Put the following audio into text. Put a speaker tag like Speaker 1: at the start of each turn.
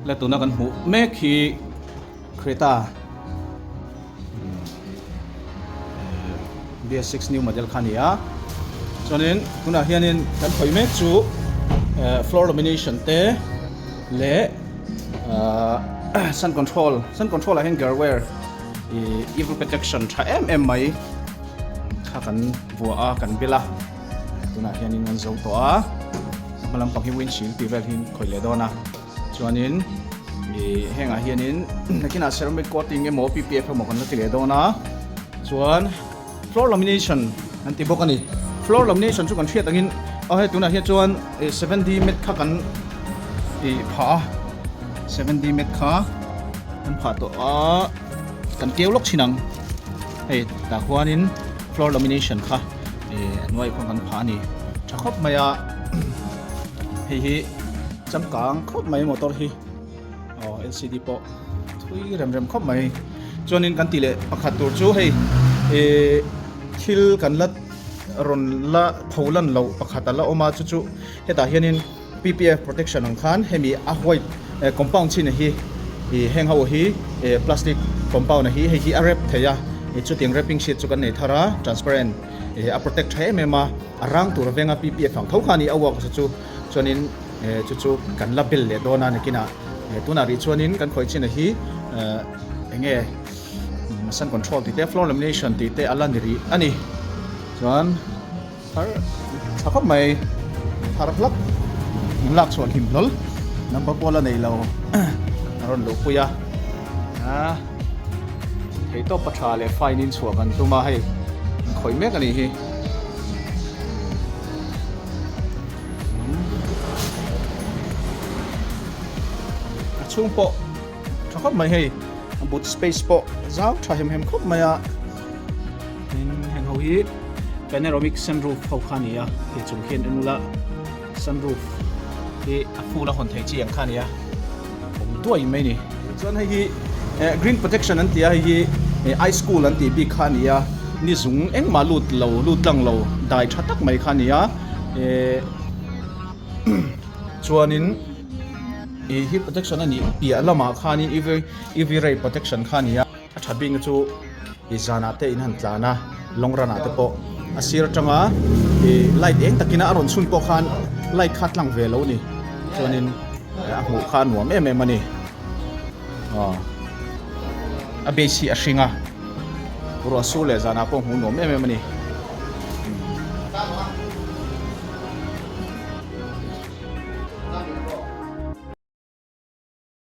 Speaker 1: Le tuna kan hmuh mek hi Creta BS6 new model kha a ni a chuanin tunah hianin kan khawih mek chu floor lamination te leh ahh sun control sun control ah hian gear wire ih evil protection tha em em mai kha kan vuah a kan bil a tunah hianin an zo tawh a a hma lampang hi windshield tih vel hi khawih leh dawn a. Chuanin ih hengah hianin nakinah ceramic coating emaw ppf emaw kan la ti leh dawn a chuan floor lamination an ti bawk a ni floor lamination chu kan hriat angin aw hei tunah hian chuan ih 7D mat kha kan ih phah a 7D mat kha kan phah tawh a kan keu lawk thin ang hei tah khuanin floor lamination kha ih a hnuaiah khuan kan phah a ni tha khawp mai a hei hi. Changkang khawp mai motor hi aw lcd pawh thui rem rem khawp mai chuanin kan tih leh pakhat tur chu hei ih thil kan la rawn la tho lan loh pakhat a la awm a chu chu hetah hianin ppf protection ang khan hemi a white compound chin a hi ih heng ho hi ih plastic compound a hi hei hi a wrap thei a ih chutiang wrapping sheet chu kan nei thar a transparent ih a protect tha em em a a rang tur venga ppf ang tho kha a ni a work chu. Chuanin chu chu kan la bel leh dawn a nakinah tunah rih chuanin kan khawih chin a hi eng nge sun control tih te floor lamination tih te a la ni rih a ni chuan thar tha khawp mai thar hlak in lak chhuah hlim hlawl number pawh la nei lo a rawn luh pui a theihtawp a tha leh fine in chhuah kan tum a hei khawih mek a nih hi. A chhung pawh tha khawp mai hei a boot space pawh zau tha hem hem khawp mai a tin heng ho hi panoramic sunroof ho kha a ni a hei chung khian en ula sunroof hi a full a hawn thei chi ang kha a ni a awm duai mai a ni chuan hei hi eh green protection an ti a hei hi eh ice cool an tih bik kha a ni a ni zung engmah lut lo lut tlang lo dai tha tak mai kha a ni a eh chuanin ih hi protection a nih piah lamah khanin uv uv ray protection kha a ni a. A tha bik na chu ih zanah te in han tlan a long run ah te pawh a sir atanga ih light eng takin a rawn chhun pawh khan light kha tlang ve lo a ni chuanin a hmuh kha a nuam em em a ni aw a base hi a hring a ruah sur leh zanah pawh hmuh nuam em em a ni.